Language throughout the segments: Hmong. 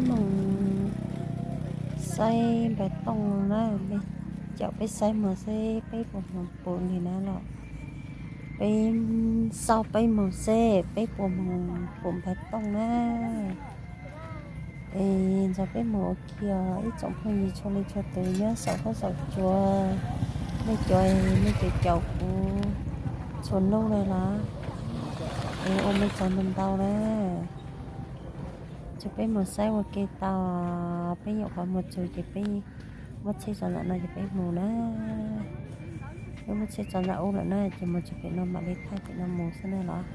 Mus saib npawg Tooj na, caum peb saib mus seb peb puas mus pum li na los. Peb xauj peb mus seb peb puas mus pum npawg Tooj na. Es nrog peb mus ua ke os ib tsoom phooj ywg txhua leej txhua tus nyob saum huab saum cua, nej cov, nej cov caum kuv txhua hnub na los, es ua me tsaug ntau ntau na. Ces peb mus saib ua ke tau, peb nyuam qhuav mus txog ces peb muab tsheb tso ntawm no ces peb mus na. Peb muab tsheb tso ntawm ub lawm na ces mus txog pem no mam li thaij pem no mus xwb na los.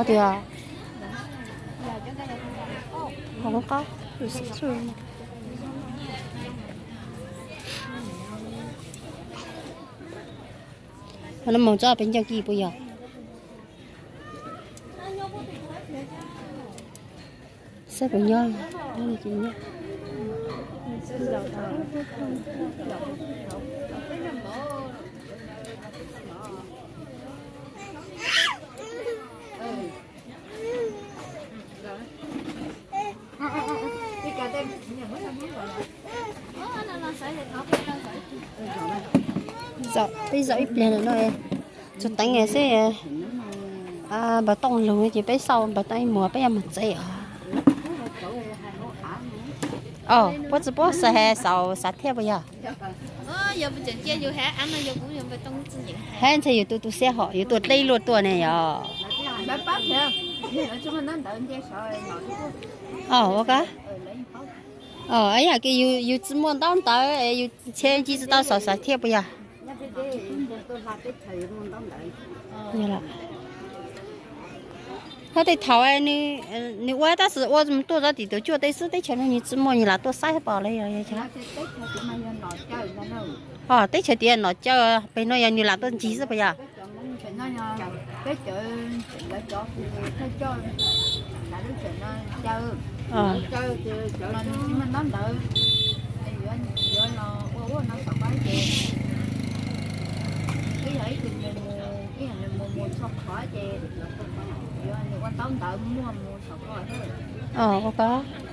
Yog, qab, no mus tso peb nco kis puas yog? Saib puas nyob, nyob li ces nyob. Peb zaum ib pliag no, tsuas teev xwb. Npawg Tooj lug ces peb xauj npawg Tooj ib muag peb yuav mus tsev os. Os, puab tsi puab xav has xaus xav thiaj puas yog? Hab ntshe yus tu tu siab hom yus tuaj dleb luaj tuaj ne yog. Os, ua kab. Os, yam kws yus tsi muaj ntaub ntawv yus thiaj ntsib tsi tau xaus xav thiaj puas yog? Hab tej thaum nws ua tab sis ua tuaj rau tim tus cuaj tej xwb, teb chaws no nws tsi muaj nws lam tuaj saib pom li. Os, teb chaws tias Nom Caw, pem no yog nws lam tuaj ncig xwb puas yog? Os, ua kab.